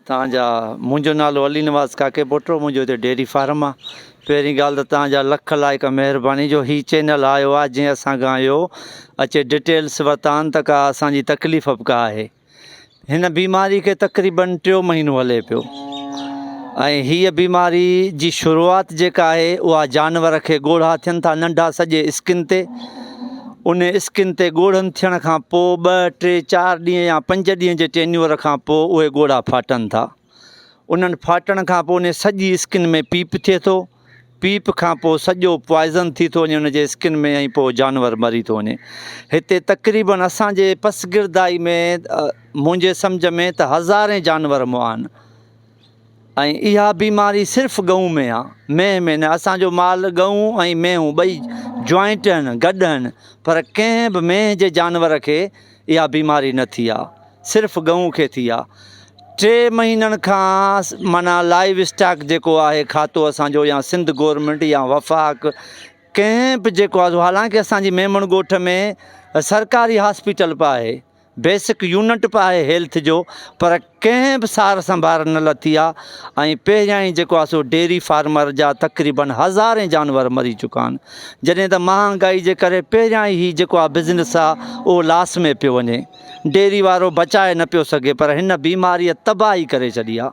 توهان جا منهنجو نالو علي نواز ڪاڪي پوٽو منهنجو هتي ڊيري فارم آ پهرين ڳالهه ته توهان جا لک لائق مهرباني جو هي چينل آيو آ جنهن اسان کان اهو اچي ڊيٽيلس ورتا آهن ته ڪا اسان جي تڪليف به ڪا آهي هن بيماري کي تقريبن ٽيو مهينو هلي پيو ۽ هيء بيماري جي شروعات جيڪا آهي اها جانور کي ڳوڙها ٿين ٿا ننڍا سڄي اسڪن تي ان اسڪن تي ڳوڙهن ٿيڻ کان پوء ٻه، ٽي، چار ڏينهن يا پنج ڏينهن جي ٽينيور کان پوء اهي ڳوڙها ڦاٽن ٿا. انهن ڦاٽڻ کان پوء ان سڄي اسڪن ۾ پيپ ٿئي ٿو. پيپ کان پوء سڄو پوائزن ٿي ٿو وڃي ان جي اسڪن ۾ ۽ پوء جانور مري ٿو وڃي. هتي تقريبن اسان جي پسگردائي ۾ منهنجي سمجهه ۾ ته هزارين جانور مئا آهن. ۽ اها بيماري صرف ڳئون ۾ آ مينهن ۾ نه اسان جو مال ڳئون ۽ مينهون ٻئي جوائنٽ آهن گڏ آهن پر ڪنهن به مينهن جي جانور کي اها بيماري نه ٿي آ صرف ڳئون کي ٿي آ ٽي مهينن کان معنيٰ لائيو اسٽاڪ جيڪو آهي کاتو اسان جو يا سنڌ گورنمينٽ يا وفاق ڪنهن به جيڪو آ حالانڪه اسان جي ميمڻ ڳوٺ ۾ سرڪاري هاسپيٽل به آهي بيسڪ يونٽ به آهي هيلٿ جو پر ڪنهن به سار سنڀار نه لٿي آ ۽ پهريان ئي جيڪو آ سو ڊيري فارمر جا تقريبن هزارين جانور مري چڪا آهن جڏهن ته مهانگائي جي ڪري پهريان ئي هي جيڪو آ بزنس آ اهو لاس ۾ پيو وڃي ڊيري وارو بچائي نه پيو سگهي پر هن بيماريء تباهي ڪري ڇڏي آ.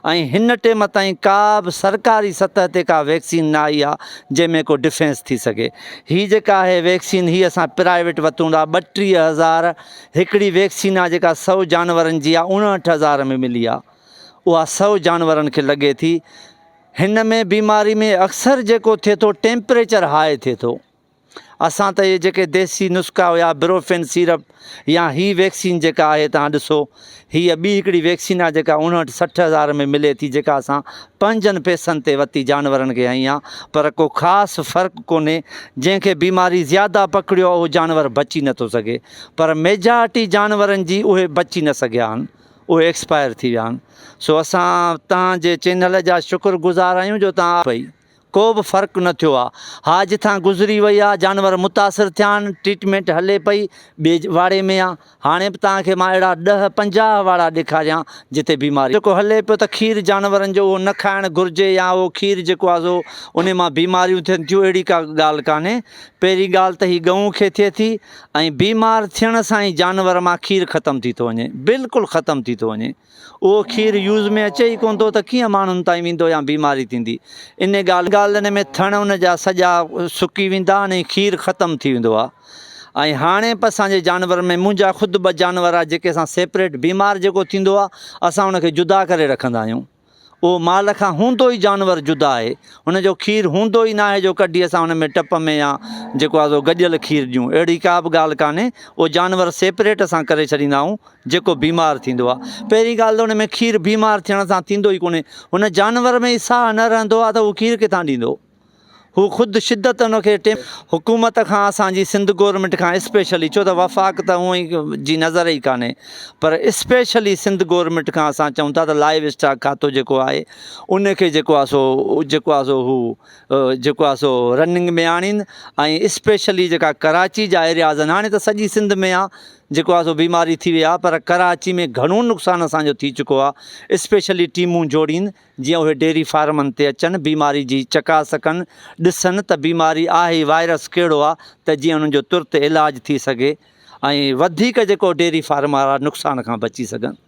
۽ هن ٽيم تائين ڪا به سرڪاري سطح تي ڪا ويڪسين نه آئي آهي جنهن ۾ ڪو ڊفينس ٿي سگهي. هي جيڪا آهي ويڪسين هي اسان پرائيويٽ وتون ٿا 32 هزار هڪڙي ويڪسين آهي جيڪا سئو جانورن جي آهي 59 هزار ۾ ملي آهي اها سئو جانورن کي لڳي ٿي. هن ۾ بيماري ۾ اڪثر جيڪو ٿئي ٿو ٽيمپريچر هاء ٿئي ٿو. اسان ته اهي جيڪي ديسي نسخا هيا بروفين سيرپ يا هي ويڪسين جيڪا آهي توهان ڏسو هيء ٻي هڪڙي ويڪسين آهي جيڪا 59 60 هزار ۾ ملي ٿي جيڪا اسان پنهنجن پئسن تي وتي جانورن کي هنئي آهي پر ڪو خاص فرق ڪونهي جنهن کي بيماري زياده پڪڙيو آهي اهو جانور بچي نٿو سگهي پر ميجارٽي جانورن جي اهي بچي نه سگهيا آهن اهي ايڪسپائر ٿي ويا آهن سو اسان توهان جي چينل جا شڪر گذار آهيون جو توهان پئي ڪو به فرق نه ٿيو آ. ها جتان گذري وئي آ جانور متاثر ٿيا آهن ٽريٽمينٽ هلي پئي ٻئي واڙي ۾ آ هاڻي به توهان کي مان اهڙا ڏهه 50 واڙا ڏيکاريان جتي بيماري جيڪو هلي پيو ته کير جانورن جو اهو نه کائڻ گهرجي يا اهو کير جيڪو آ سو انهي مان بيماريون ٿين ٿيون اهڙي ڪا ڳالهه ڪانهي پهرين ڳالهه ته هي ڳئون کي ٿئي ٿي ۽ بيمار ٿيڻ سان ئي جانور مان کير ختم ٿي ٿو وڃي بلڪل ختم ٿي ٿو وڃي. اهو کير يوز ۾ اچي ئي ڪونه ٿو ته ڪيئن ماڻهن تائين ويندو يا بيماري ٿيندي. ان ڳالهه ان ۾ ٿڻ ان جا سڄا سڪي ويندا آهن ۽ کير ختم ٿي ويندو آهي ۽ هاڻي به اسان جي جانورن ۾ منهنجا خود ٻه جانور آهي جيڪي اسان سيپريٽ بيمار جيڪو ٿيندو آهي اسان ان کي جدا ڪري رکندا آهيون اهو مال کان هوندو ئي جانور جدا آهي هن جو کير هوندو ئي ناهي جو ڪڍي اسان ان ۾ ٽپ ۾ يا جيڪو آهي سو گڏيل کير ڏيون اهڙي ڪا به ڳالهه ڪانهي اهو جانور سيپريٽ اسان ڪري ڇڏيندا آهيون جيڪو بيمار ٿيندو آهي. پهرين ڳالهه ته ان ۾ کير بيمار ٿيڻ سان ٿيندو ئي ڪونهي. هن جانور ۾ ئي ساهه نه رهندو آهي ته هو کير ڪٿان ڏيندو. هو خود شدت ان کي ٽيم. حڪومت کان اسان جي سنڌ گورنمينٽ کان اسپيشلي ڇو ته وفاق ته هونئن ئي جي نظر ئي ڪانهي پر اسپيشلي سنڌ گورنمينٽ کان اسان چئون ٿا ته لائيو اسٽاڪ کاتو جيڪو آهي ان کي جيڪو آهي سو جيڪو آهي سو هو جيڪو آهي سو رننگ ۾ آڻين ۽ اسپيشلي جيڪا ڪراچي جا ايرياز آهن هاڻي ته سڄي سنڌ ۾ آهي جيڪو آ سو بيماري ٿي وئي آ پر ڪراچي ۾ گهڻو نقصان اسان جو ٿي چڪو آ اسپيشلي ٽيمون جوڙين جيئن اهي ڊيري فارمن تي اچن بيماري جي چڪاس ڪن ڏسن ته بيماري آهي وائرس ڪهڙو آ ته جيئن انهن جو ترت علاج ٿي سگهي ۽ وڌيڪ جيڪو ڊيري فارم وارا نقصان کان بچي سگهن.